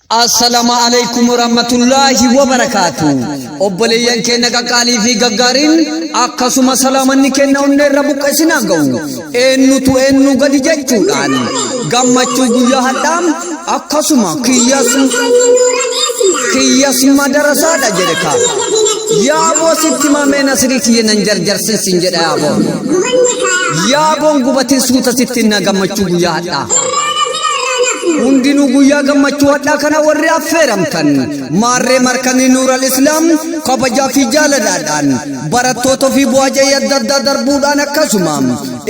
Assalaamu alaikum warahmatullaahi wabarakaatu. Obboleeyyan keenya qaqqaalii fi gaggaariin akkasuma salaamanni keenya onnee irra buqqeessinaa ga'u. Eenyutu eenyu gadi jechuudhaan gammachuu guyyaa hadhaa akkasuma kiyyas kiyyas madarasaadha jedhe kaa. Yaaboo sitti mamee nasirii kiyya nan jarjarsin sin jedha yaaboo. Yaaboon gubatin suuta sitti na gammachuu guyyaa hadhaa. Hundinuu guyyaa gammachuu hadhaa kana warri affeeramtan maarree markanii Nuural Islaam kabajaa fi jaalalaadhaan barattoota fi bu'aa jayii adda addaa darbuudhaan akkasuma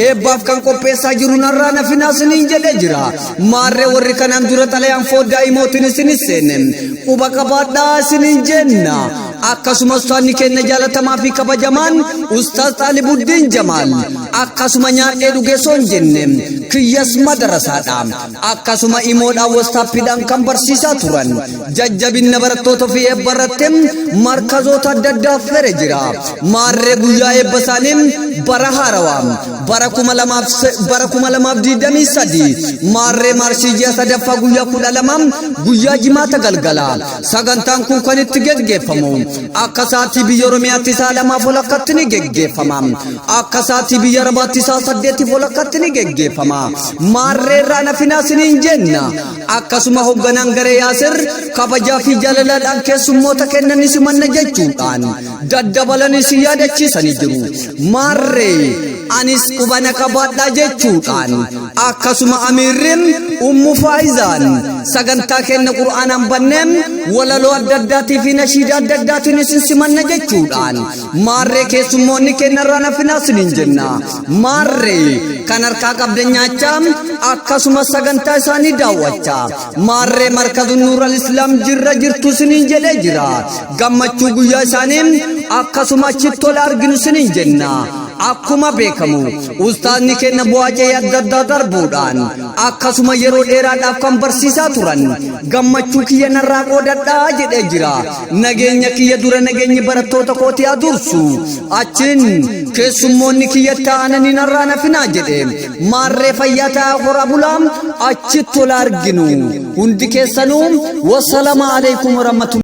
eebbaaf kan qopheessaa jiru narraa nafinaa isiniin jedhee jira. Maarree warri kanaan dura xalayaan fooddaa imootiin isinis seenne quba qabaadhaa isiniin jenna. Akkasuma ustaanni keenya jaalatamaa fi kabajamaan Ustaaz Xaalibuddiin Jamaal akkasuma nyaadhee dhugee soon jenne kiyyas madarasaadha. Akkasuma imoodhaan wastaappiidhaan kan barsiisaa turan jajjabinna barattoota fi eebba irratti markazoota adda addaa affeere jira. Maarree guyyaa eebba isaanii bara haarawaa bara 2023 maarree maarshii ji'a sadaffaa guyyaa 12 guyyaa jimaata galgala sagantaan kun kan itti geggeeffamu akka sa'aatii biyya Oromiyaatti sa'a lamaaf walakkatti ni geggeeffama. Akka sa'aatii biyya Arabaatti sa'a saddeetiif walakkatti ni geggeeffama. Maarree irraa nafinaa isiniin jenna. Akkasuma hoogganaan garee Yaasir kabajaa fi jaalalaadhaan keessummoota kennan simanna jechuudhaan daddabalanii si yaadachiisanii jiru. Maarree anis qubana qabaadhaa jechuudhaan akkasuma amiirrin Ummu Faayizaan sagantaa kenna Qur'aanaan banneen walaloo adda addaatii fi nashiida adda addaatiin isin simanna jechuudhaan maarree keessummoonni kenna irraa nafinaa isiniin jenna. Maarree kan harkaa qabdan nyaachaa akkasuma sagantaa isaanii daawwachaa maarree markazu Nuural Islaam jirra jirtu isiniin jedhee jira. Gammachuu guyyaa isaanii akkasuma achitti tola arginu isiniin jenna. Akkuma beekamu ustaazni keenya bu'aa ce'ee adda addaa darbuudhaan akkasuma yeroo dheeraadhaaf kan barsiisaa turan gammachuu kiyya narraa qoodadhaa jedhee jira. Nageenya kiyya dura nageenyi barattoota kootii haa dursu. Achiin keessummoonni kiyya taa'ananii narraa nafinaa jedhe. Maarree fayyaa ta'aa horaa bulaa achitti tola arginu. Hundi keessanuu wassalaamu alaikum warahmatullahi.